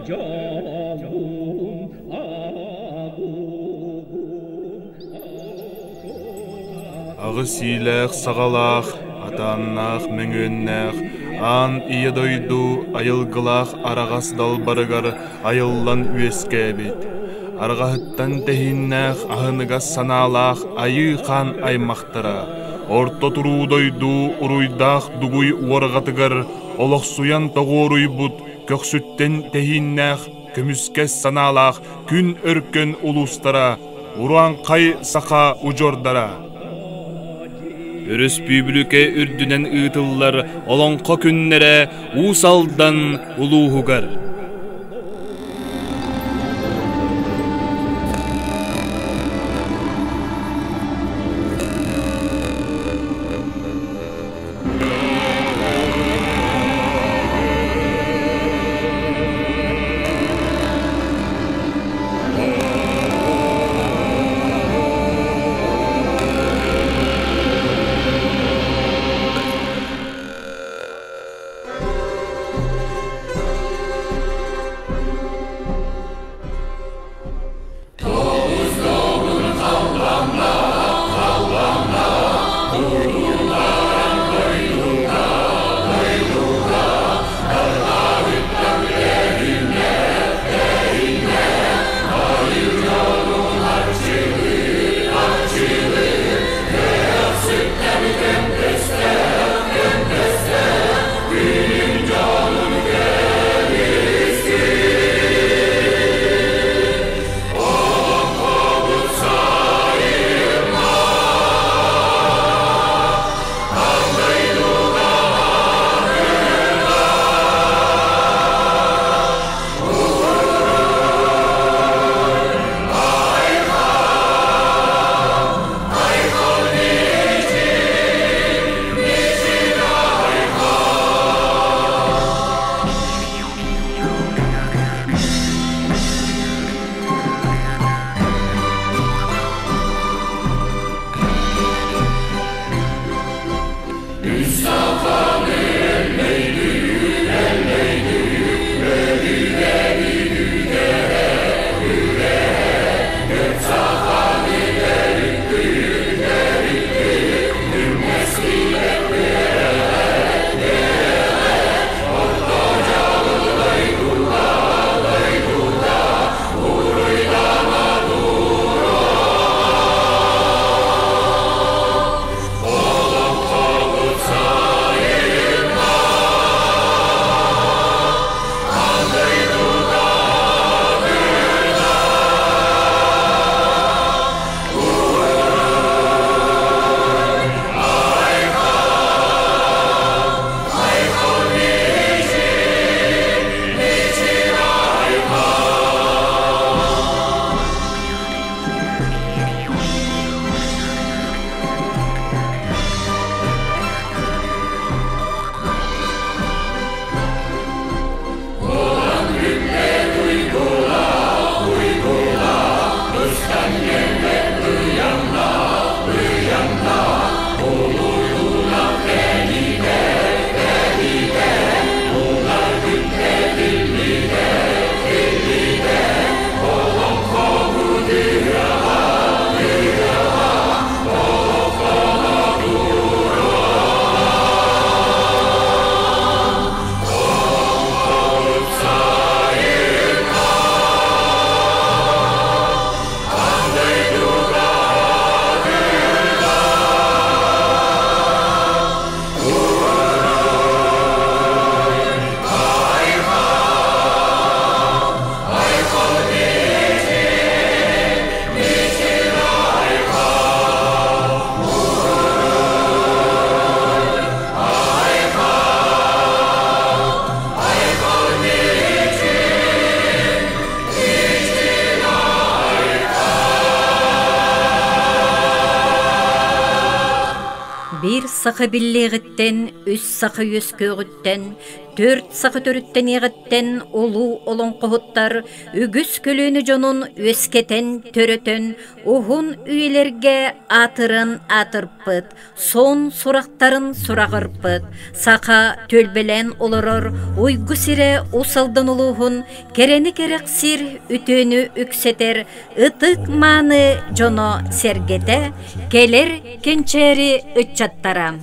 Аҕыс иилээх-саҕалаах, атааннаах мөҥүөннээх, аан ийэ дойду айылгылаах араҕас далбарыгар айыллан үөскээбит, арҕаһыттан тэһииннээх аһыныгас санаалаах айыы хаан аймахтара, орто туруу дойду уруйдаах дугуй уорҕатыгар олохсуйан тоҕуоруйбут көхсүттэн тэһииннээх көмүскэс санаалаах күн өркөн улуустара, урааҥхай саха удьуордара. Өрөспүүбүлүкэ үрдүнэн ыытыллар Олоҥхо күннэрэ Уус Алдан улууһугар. Биир саха биллиэҕиттэн, үс саха үөскүөҕүттэн, Төрт саха төрүттэниэҕиттэн улуу олоҥхоһуттар үгүс көлүөнэ дьонун үөскэтэн, төрөтөн, уһун үйэлэргэ аатыран аатырпыт, суон сурахтарын сураҕырпыт, саха түөлбэлээн олорор уйгу сирэ Уус Алдан улууһун кэрэни кэрэхсиир, үтүөнү үксэтэр ытык-мааны дьоно-сэргэтэ, кэлэр кэнчээри ыччаттара.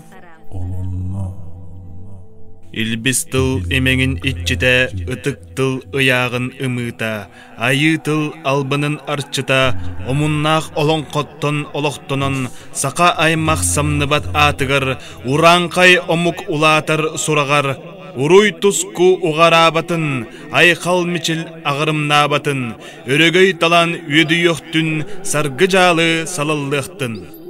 Илбис тыл имэҥин иччитэ, ытык тыл ыйааҕын ымыыта, айыы тыл албынын арчыта, омуннаах олоҥхоттон олохтонон, саха аймах самныбат аатыгар, урааҥхай омук улаатар сураҕар, уруй-туску уҕараабатын, айхал-мичил аҕырымнаабатын, өрөгөй талаан үөдүйүөхтүн, саргы-дьаалы салаллыахтын.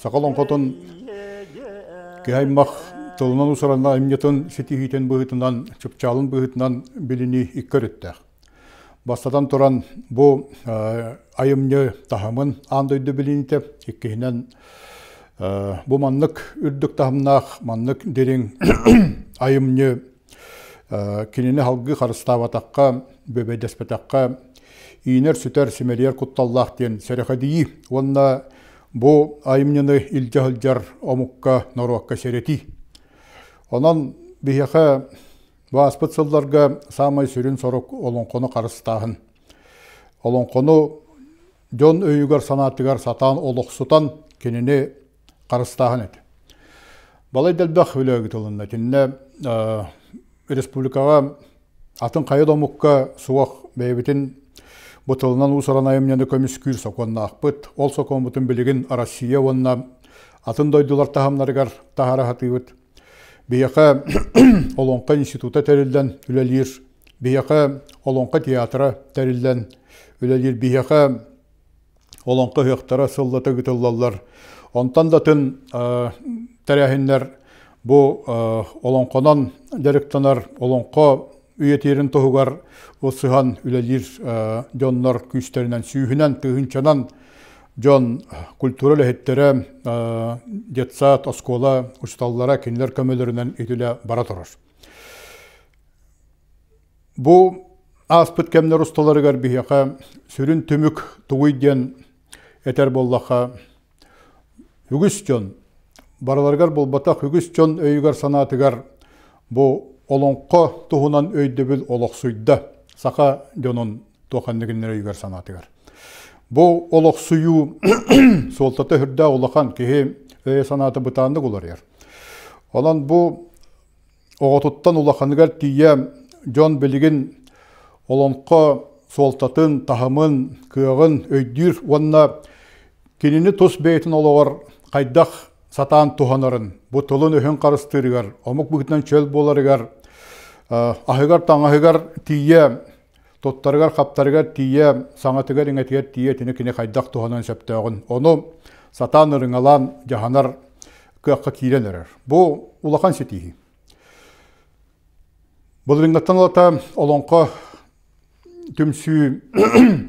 Саха олоҥхотун киһи аймах тылынан уусуран айымньытын ситиһиитин быһыытынан, чыпчаалын быһыытынан билинии икки өрүттээх. Бастатан туран, бу айымньы таһымын аан дойду билиниитэ, иккиһинэн, бу маннык үрдүк таһымнаах, маннык дириҥ айымньы Кинини салгыы харыстаабатахха, бүөбэйдэспэтэххэ, иинэр-сүтэр, симэлийэр кутталлаах диэн сэрэхэдийии уонна бу айымньыны илдьэ сылдьар омукка, норуокка сэрэтии. Онон биһиэхэ бу ааспыт сылларга саамай сүрүн сорук олоҥхону харыстааһын. Олоҥхону дьон өйүгэр-санаатыгар сатаан олохсутан кинини харыстааһын этэ. Балай да элбэх үлэ ыытылынна. Итиннэ республикаҕа атын хайа да омукка суох бэйэбитин бу тылынан уус-уран айымньыны көмүскүүр сокуоннаахпыт. Ол сокуоммутун билигин Россия уонна атын дойдулар таһымнарыгар таһара сатыыбыт. Биһиэхэ Олоҥхо института тэриллэн үлэлиир. Биһиэхэ Олоҥхо театра тэриллэн үлэлиир. Биһиэхэ Олоҥхо ыһыахтара сыллата ыытыллаллар. Онтон да атын тэрээһиннэр бу олоҥхонон дьарыктанар олоҥхо үйэтиэрин туһугар ылсыһан үлэлиир дьоннор күүстэринэн сүүһүнэн, тыһыынчанан дьон культура үлэһиттэрэ, детсад, оскуола учууталлара кинилэр көмөлөрүнэн итилэ бара турар. Бу ааспыт кэмнэр усталарыгар биһиэхэ сүрүн түмүк тугуй диэн этэр буоллахха, үгүс дьон, барыларыгар буолбатах үгүс дьон өйүгэр-санаатыгар бу олоҥхо туһунан өйдөбүл олохсуйда саха дьонун туох ханныгыннар өйүгэр-санаатыгар. Бу олохсуйуу суолтата сүрдээх улахан, киһи өйө-санаата бытааннык уларыйар. Онон бу Оҕотуттан улаханыгар тиийэ дьон билигин олоҥхо суолтатын, таһымын, кыаҕын өйдүүр уонна кинини тус бэйэтин олоҕор хайдах сатаан туһанарын, бу тылын-өһүн харыстыырыгар, омук быһыытынан чөл буоларыгар, аһыгар-таҥаһыгар тиийэ, туттарыгар-хаптарыгар тиийэ, саҥатыгар-иҥэтигэр тиийэ итини кини хайдах туһанан сөптөөҕүн, ону сатаан ырыҥалаан дьаһанар кыахха киирэн эрэр. Бу улахан ситиһии. Былырыыҥҥыттан ылата Олоҥхо түмсүү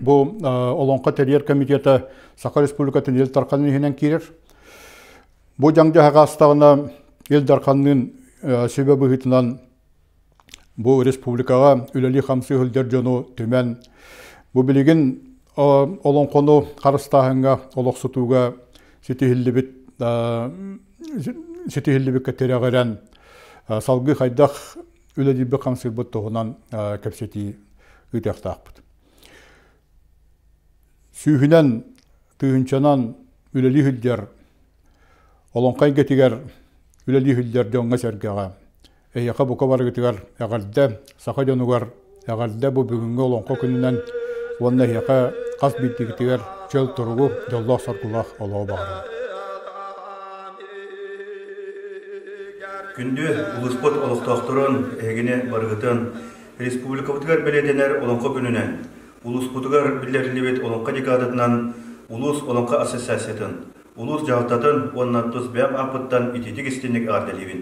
бу Олоҥхо тэрийэр комитета Саха Республикатын Ил Дарханын иһинэн киирэр. Бу дьаҥ-дьаһах аастаҕына Ил Дарханныын сүбэ быһыытынан бу республикаҕа үлэлии-хамсыы сылдьар дьону түмэн, бу билигин олоҥхону харыстааһыҥҥа, олохсутууга ситиһиллибит ситиһиллибиккэ тирэҕирэн салгыы хайдах үлэлиирбит-хамсыырбыт туһунан кэпсэтии ыытыахтаахпыт. Сүүһүнэн, тыһыынчанан үлэлии сылдьар олоҥхо эйгэтигэр үлэлии сылдьар дьоҥҥо-сэргэҕэ Эһиэхэ бука барыгытыгар эҕэрдэ, саха дьонугар эҕэрдэ бу бүгүҥҥү Олоҥхо күнүнэн уонна эһиэхэ хас биирдиигитигэр чөл туругу, дьоллоох-соргулаах олоҕу баҕарабын. Күндү улууспут олохтоохторун, эһигини барыгытын республикабытыгар бэлиэтэнэр Олоҥхо күнүнэн, улууспутугар биллэриллибит Олоҥхо декадатынан улуус Олоҥхо ассоциациятын, улуус дьаһалтатын уонна тус бэйэм ааппыттан итиитик-истиҥник эҕэрдэлиибин.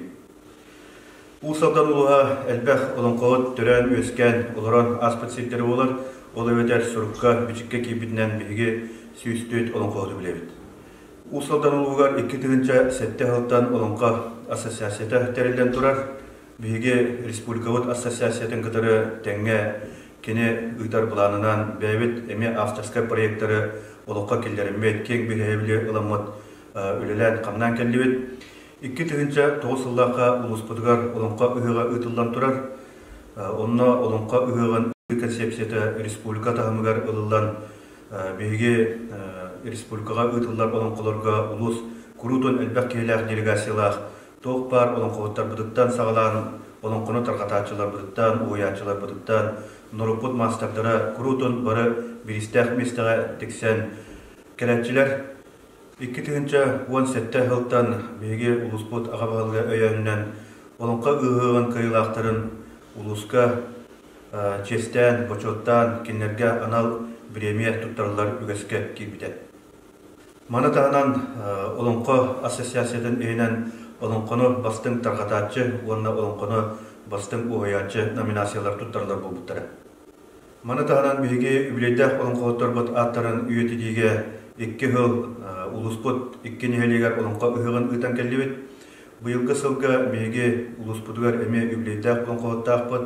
Уус Алдан улууһа элбэх олоҥхоһут төрөөн-үөскээн олорон ааспыт сирдэрэ буолар. Ол эбэтэр сурукка, бичиккэ киирбитинэн биһиги 104 олоҥхоһуту билэбит. Уус Алдан улууһугар 2007 сылтан Олоҥхо ассоциацията тэриллэн турар. Биһиги республикабыт ассоциациятын кытары тэҥҥэ кини ыытар былаанынан бэйэбит эмиэ авторскай проектары олоххо киллэриммит, киэҥ биһирэбили ыламмыт үлэлээн-хамнаан кэллибит. 2009 сыллаахха улууспутугар Олоҥхо ыһыаҕа ыытыллан турар. Онно Олоҥхо ыһыаҕын концепцията республика таһымыгар ылыллан, биһиги республикаҕа ыытыллар олоҥхолорго улуус куруутун элбэх киһилээх делегациялаах туох баар олоҥхоһуттарбытыттан саҕалаан олоҥхону тарҕатааччыларбытыттан, уһуйааччыларбытыттан норуоппут маастардара куруутун бары бириистээх миэстэҕэ тиксэн кэлээччилэр. 2017 сылтан биһиги улууспут аҕа баһылыга өйөөнүнэн Олоҥхо ыһыаҕын кыайыылаахтарын улууска чиэстээн, бочуоттаан кинилэргэ анал бириэмийэ туттарыллар үгэскэ киирбитэ. Маны таһынан Олоҥхо ассоциациятын иһинэн Олоҥхону бастыҥ тарҕатааччы уонна Олоҥхону бастыҥ уһуйааччы номинациялар туттарыллар буолбуттара. Маны таһынан биһиги үбүлүөйдээх олоҥхоһуттарбыт ааттарын үйэтитиигэ 2 сыл улууспут 2 нэһилиэгэр олоҥхо ыһыаҕын ыытан кэллибит. Быйылгы сылга биһиги улууспутугар эмиэ үбүлүөйдээх олоҥхоһуттаахпыт.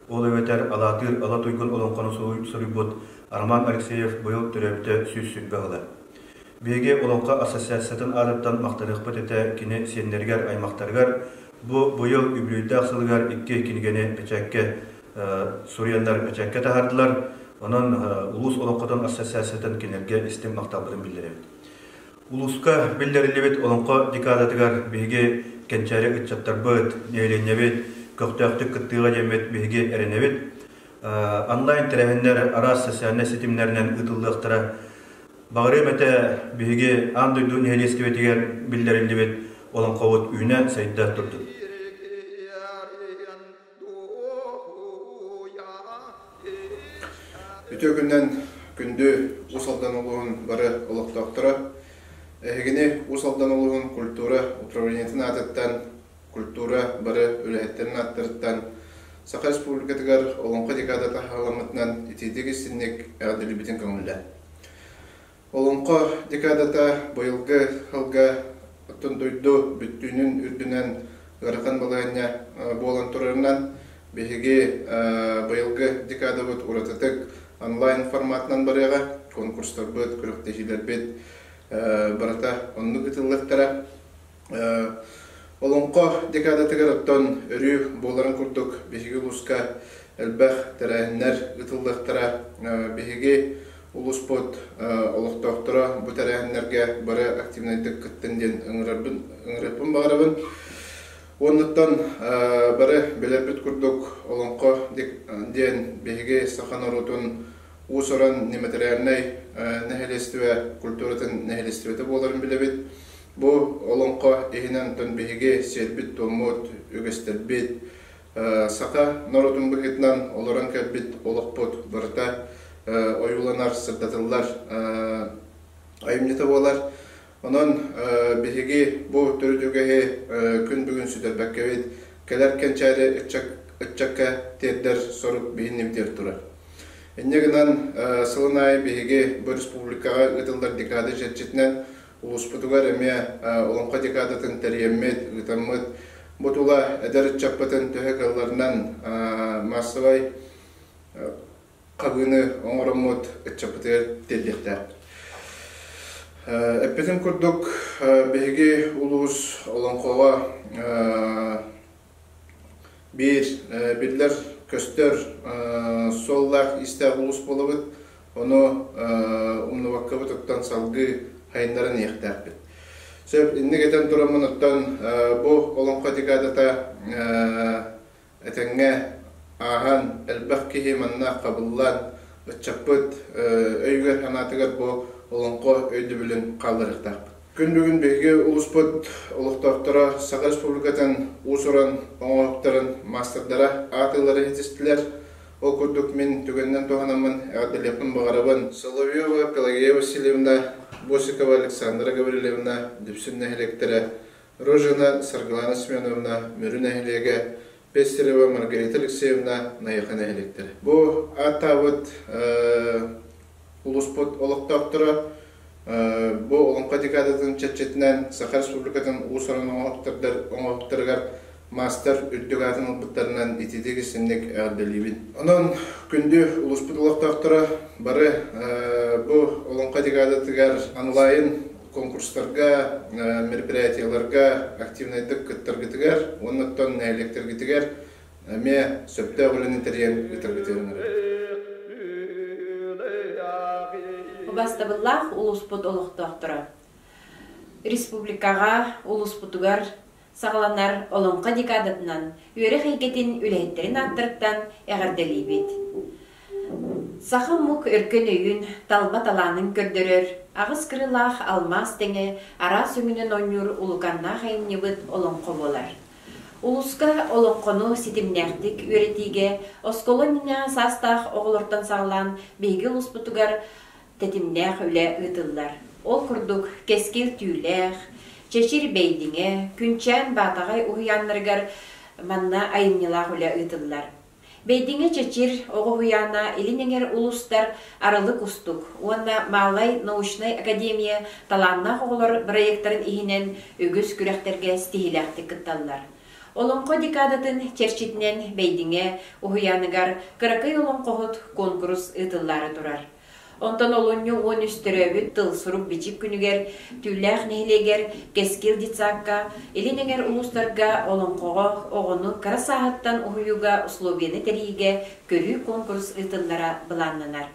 Ол эбэтэр Алаатыыр Ала Туйгун олоҥхону суруйбут Роман Алексеев быйыл төрөөбүтэ 120 сыла. Биһиги Олоҥхо ассоциациятын аатыттан махтаныахпыт этэ кини сиэннэригэр, аймахтарыгар. Бу быйыл үбүлүөйдээх сылыгар 2 кинигэни бэчээккэ суруйаннар бэчээккэ таһаардылар. Онон улуус олоҥхотун ассоциациятын кинилэргэ истиҥ махталбытын биллэрэбит. Улууска биллэриллибит Олоҥхо декадатыгар биһиги кэнчээри ыччаттарбыт, нэһилиэнньэбит көхтөөхтүк кыттыыга диэммит биһиги эрэнэбит. Онлайн тэрээһиннэр араас социальнай ситимнэринэн ыытыллыахтара. Баҕарыам этэ биһиги аан дойду нэһилиэстибэтигэр биллэриллибит олоҥхобут үүнэ-сайда турдун. Үтүө күнүнэн күндү Уус Алдан улууһун бары олохтоохторо! Эһигини Уус Алдан улууһун культура управлениетын аатыттан, культура бары үлэһиттэрин ааттарыттан Саха Республикатыгар Олоҥхо декадата хаһыламмытынан итиитик-истинник эҕэрдэлиибитин көҥүллээ. Олоҥхо декадата быйылгы сылга оттон дойду бүттүүнүн үрдүнэн ыарахан балаһыанньа буолан турарынан, биһиги быйылгы декадабыт уратытык онлайн форматынан барыаҕа, конкурстарбыт, күрэхтэһиилэрбит барыта оннук ыытыллыахтара. Олоҥхо декадатыгар оттон өрүү буоларын курдук биһиги улууска элбэх тэрээһиннэр ыытыллыахтара. Биһиги улууспут олохтоохторо бу тэрээһиннэргэ бары активнайдык кыттын диэн ыҥырыахпын баҕарабын. Уоннуттан бары билэрбит курдук олоҥхо диэн биһиги саха норуотун уус-уран нематериальнай нэһилиэстибэ культуратын нэһилиэстибэтэ буоларын билэбит. Бу олоҥхо иһинэн онтон биһиги сиэрбит-туоммут, үгэстэрбит, саха норуотун быһыытынан олорон кэлбит олохпут барыта ойууланар, сырдатыллар айымньыта буолар. Онон биһиги бу төрүт үгэһи күн бүгүн сүтэрбэккэбит, кэлэр кэнчээри ыччакка тиэрдэр сорук биһиннибитигэр турар. Инньэ гынан сылын аайы биһиги бу республикаҕа ыытыллар декада чэрчитинэн улууспутугар эмиэ Олоҥхо декадатын тэрийэммит, ыытаммыт, бу тула эдэр ыччаппытын төһө кыалларынан маассабай хабыыны оҥороммут ыччаппытыгар тиэрдиэхтээхпит. Эппитим курдук, биһиги улуус олоҥхоҕо биир биллэр көстөр суоллаах-иистээх улуус буолабыт. Ону умнубаккабыт оттон салгыы хайыннаран иһиэхтээхпит. Сөп, инник этэн тураммын оттон бу олоҥхо декадата этэҥҥэ ааһан элбэх киһи манна хабыллан ыччаппыт өйүгэр-санаатыгар бу олоҥхо өйдөбүлүн хаалларыахтаахпыт. Күн бүгүн биһиги улууспут олохтоохторо Саха Республикатын уус-уран оҥоһуктарын маастардара аатыылары иһитистилэр. Ол курдук мин түгэнинэн туһанаммын эҕэрдэлиэхпин баҕарабын. Соловьева Пелагея Васильевна, Босикова Александра Гаврильевна, Дүпсүн нэһилиэктэрэ, Рожина Саргылана Семеновна, Мүрү нэһилиэгэ, Пестерева Маргарита Алексеевна, Найахы нэһилиэктэрэ. Бу ааттаабыт улууспут олохтоохторо. Бу Олоҥхо декадатын чэрчитинэн Саха Республикатын уус-уран оҥоһуктарыгар маастар үрдүк аатын ылбыттарынан ититик истинник эҕэрдэлиибин. Онон күндү улууспут олохтоохторо бары бу Олоҥхо декадатыгар онлайн конкурстарга, мероприятиеларга активнайдык кыттаргытыгар уонна оттон нэһилиэктэргитигэр эмиэ сөптөөх үлэни тэрийэн ыытаргытыгар ыҥырабыт. Убастабыллаах улууспут олохтоохторо! Республикаҕа, улууспутугар саҕаланар Олоҥхо декадатынан үөрэх эйгэтин үлэһиттэрин ааттарыттан эҕэрдэлиибит. Саха омук өркөн өйүн, талба талаанын көрдөрөр, аҕыс кырыылаах алмаас тэҥэ араас өҥүнэн оонньуур улуканнаах айымньыбыт олоҥхо буолар. Улууска олоҥхону ситимнээхтик үөрэтиигэ оскуола иннинээҕи саастаах оҕолортон саҕалаан биһиги улууспутугар тэтимнээх үлэ ыытыллар. Ол курдук, Кэскил түүлээх, Чэчир Бэйдиҥэ, Күнчээн Баатаҕай уһуйааннарыгар манна айымньылаах үлэ ыытыллар. Бэйдиҥэ Чэчир оҕо уһуйаана Илин эҥэр улуустар Арылы Кустук уонна Маалай научнай академия талааннаах оҕолор бырайыактарын иһинэн үгүс күрэхтэргэ ситиһиилээхтик кытталлар. Олоҥхо декадатын чэрчитинэн Бэйдиҥэ уһуйааныгар Кыракый олоҥхоһут куонкурус ыытыллаары турар. Онтон олунньу 13 төрөөбүт тыл сурук-бичик күнүгэр Түүлээх нэһилиэгэр Кэскил детсадка, Илин эҥэр улуустарга олоҥхоҕо оҕону кыра сааһыттан уһуйууга условиены тэрийиигэ көрүү конкурс ыытыллара былааннанар.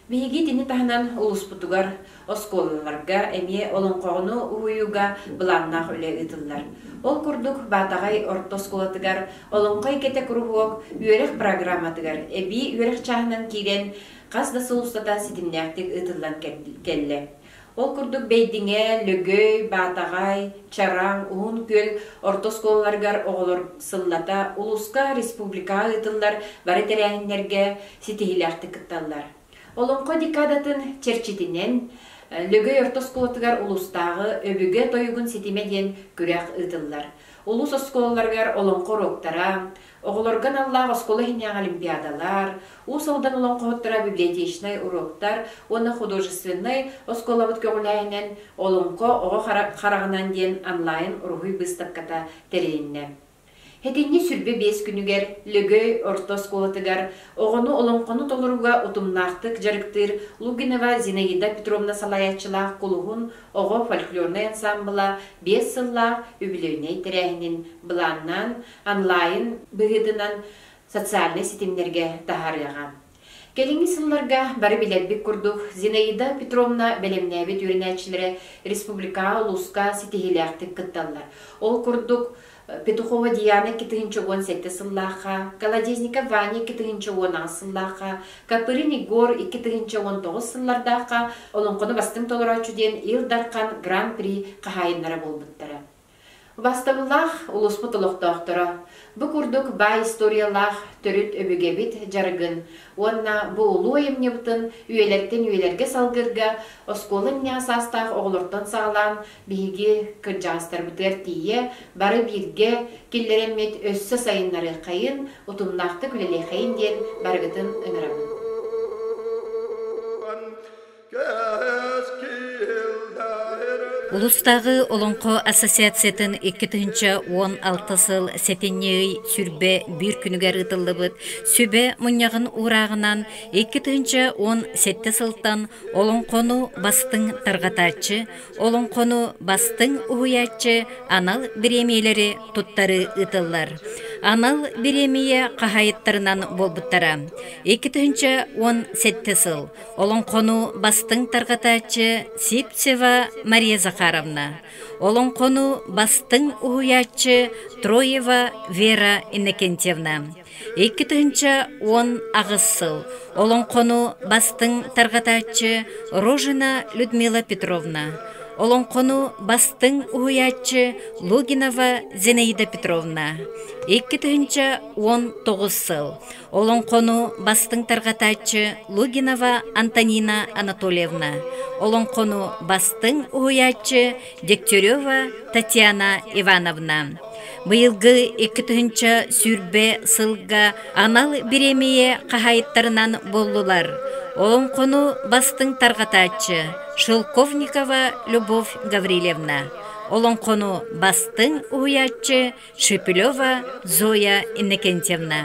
Биһиги итини таһынан улууспутугар, оскуолаларга эмиэ олоҥхону уһуйууга былааннаах үлэ ыытыллар. Ол курдук Баатаҕай орто оскуолатыгар Олоҥхо эйгэтэ куруһуок үөрэх программатыгар эбии үөрэх чааһынан киирэн хас да сыл устата ситимнээхтик ыытыллан кэллэ. Ол курдук Бэйдиҥэ, Лөгөй, Баатаҕай, Чараҥ, Уһун Күөл орто оскуолаларыгар оҕолор сыллата улууска, республикаҕа ыытыллар бары тэрээһиннэргэ ситиһиилээхтик кытталлар. Олоҥхо декадатын чэрчитинэн Лөгөй орто оскуолатыгар улуустааҕы Өбүгэ тойугун ситимэ диэн күрэх ыытыллар. Улуус оскуолаларыгар олоҥхо уруоктара, оҕолорго аналлаах оскуола иһинээҕи олимпиадалар, Уус Алдан олоҥхоһуттара библиотечнай уруоктар уонна художественнай оскуолабыт көҕүлээһинэн Олоҥхо оҕо хараҕынан диэн онлайн уруһуй быыстапката тэрилиннэ. Сэтинньи 25 күнүгэр Лөгөй орто оскуолатыгар оҕону олоҥхону толорууга утумнаахтык дьарыктыыр Лугинова Зинаида Петровна салайааччылаах Кулуһун оҕо фольклорнай ансаамбыла 5 сыллаах үбүлүөйнэй тэрээһинин былааннаан онлайн быһыытынан социальнай ситимнэргэ таһаарыаҕа. Кэлиҥҥи сылларга бары билэрбит курдук, Зинаида Петровна бэлэмнээбит үөрэнээччилэрэ республикаҕа, улууска ситиһиилээхтик кытталлар. Ол курдук, Петухова Диана 2017 сыллаахха, Колодезников Ваня 2018 сыллаахха, Копырин Егор 2019 сыллардаахха Олоҥхону бастыҥ толорооччу диэн Ил Дархан Гран-при хаһаайыннара буолбуттара. Убаастабыллаах улууспут олохтоохторо, бу курдук баай историялаах төрүт өбүгэбит дьарыгын уонна бу улуу айымньыбытын үйэлэртэн үйэлэргэ салгыырга оскуола инньэҕэ саастаах оҕолортон саҕалаан биһиги кырдьаҕастарбытыгар тиийэ бары бииргэ киллэрэммит өссө сайыннарыаххайын, утумнаахтык үлэлиэххэйин диэн барыгытын ыҥырабын. Улуустааҕы Олоҥхо ассоциациятын 2016 сыл сэтинньи ый сүрбэ биир күнүгэр ыытыллыбыт сүбэ мунньаҕын уурааҕынан 2017 сылтан олоҥхону бастыҥ тарҕатааччы, олоҥхону бастыҥ уһуйааччы анал бириэмийэлэри туттарыы ыытыллар. Анал бириэмийэ хаһаайыттарынан буолбуттара. 2017 сыл Олоҥхону бастыҥ тарҕатааччы Сивцева Мария Захаровна, олоҥхону бастыҥ уһуйааччы Троева Вера Иннокентьевна, 2018 сыл олоҥхону бастыҥ тарҕатааччы Рожина Людмила Петровна, олоҥхону бастыҥ уһуйааччы Лугинова Зинаида Петровна, 2019 сыл Олоҥхону бастыҥ тарҕатааччы Лугинова Антонина Анатольевна, олоҥхону бастыҥ уһуйааччы Дегтярева Татьяна Ивановна. Быйылгы 2020 сылга анал бириэмийэ хаһаайыттарынан буоллулар. Олоҥхону бастыҥ тарҕатааччы Шелковникова Любовь Гаврильевна, олоҥхону бастыҥ уһуйааччы Шепелева Зоя Иннокентьевна.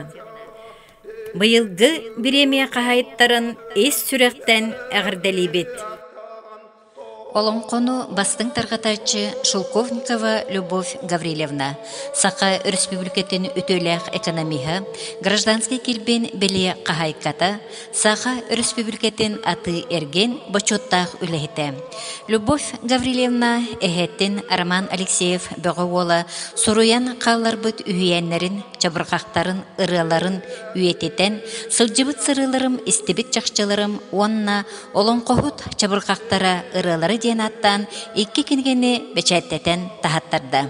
Быйылгы бириэмийэ хаһаайыттарын ис сүрэхтэн эҕэрдэлиибит! Олоҥхону бастыҥ тарҕатааччы Шелковникова Любовь Гаврильевна, Саха Өрөспүүбүлүкэтин үтүөлээх экономиһа, гражданскай килбиэн бэлиэ хаһаайката, Саха Өрөспүүбүлүкэтин атыы-эргиэн бочуоттаах үлэһитэ. Любовь Гаврильевна эһэтин Роман Алексеев бөҕө уола суруйан хаалларбыт үһүйээннэрин, чабырҕахтарын, ырыаларын үйэтитэн, сылдьыбыт сырыыларым, истибит чахчыларым уонна Олоҥхоһут чабырҕахтара ырыалары диэн ааттаан икки кинигэни бэчээттэтэн таһаттарда.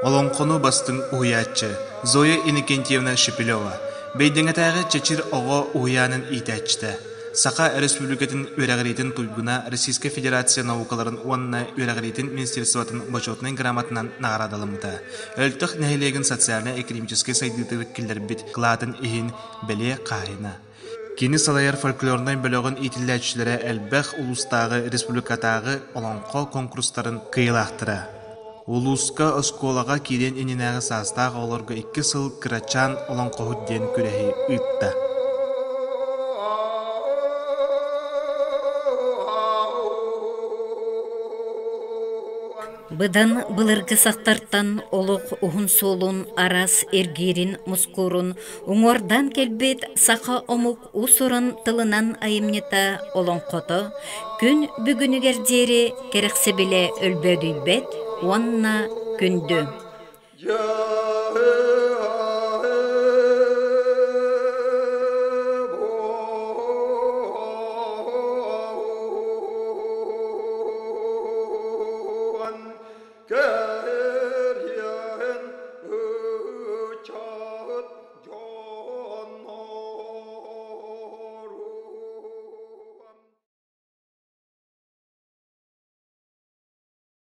Олоҥхону бастыҥ уһуйааччы Зоя Иннокентьевна Шепелева, Бэйдиҥэтээҕи Чэчир оҕо уһуйаанын иитээччитэ, Саха Өрөспүүбүлүкэтин үөрэҕириитин туйгуна Российскай Федерация наукаларын уонна үөрэҕириитин министерствотын бочуотунай грамотанан наҕараадаламмыта. Өлтөх нэһилиэгин социальнай-экономическай сайдыытыгар киллэрбит кылаатын иһин бэлиэ хаһаайына. Кини салайар фольклорнай бөлөҕүн иитиллээччилэрэ элбэх улуустааҕы, республикатааҕы олоҥхо конкурстарын кыайыылаахтара. Улууска оскуолаҕа киириэн иннинээҕи саастаах оҕолорго икки сыл «Кырачаан олоҥхоһут» диэн күрэһи ыытта. Быдан былыргы сахтартан олох уһун суолун араас эргиирин мускуурун уҥуордаан кэлбит саха омук уус-уран тылынан айымньыта олоҥхото күн бүгүнүгэр диэри кэрэхсэбилэ өлбөөдүйбэт уонна күндү.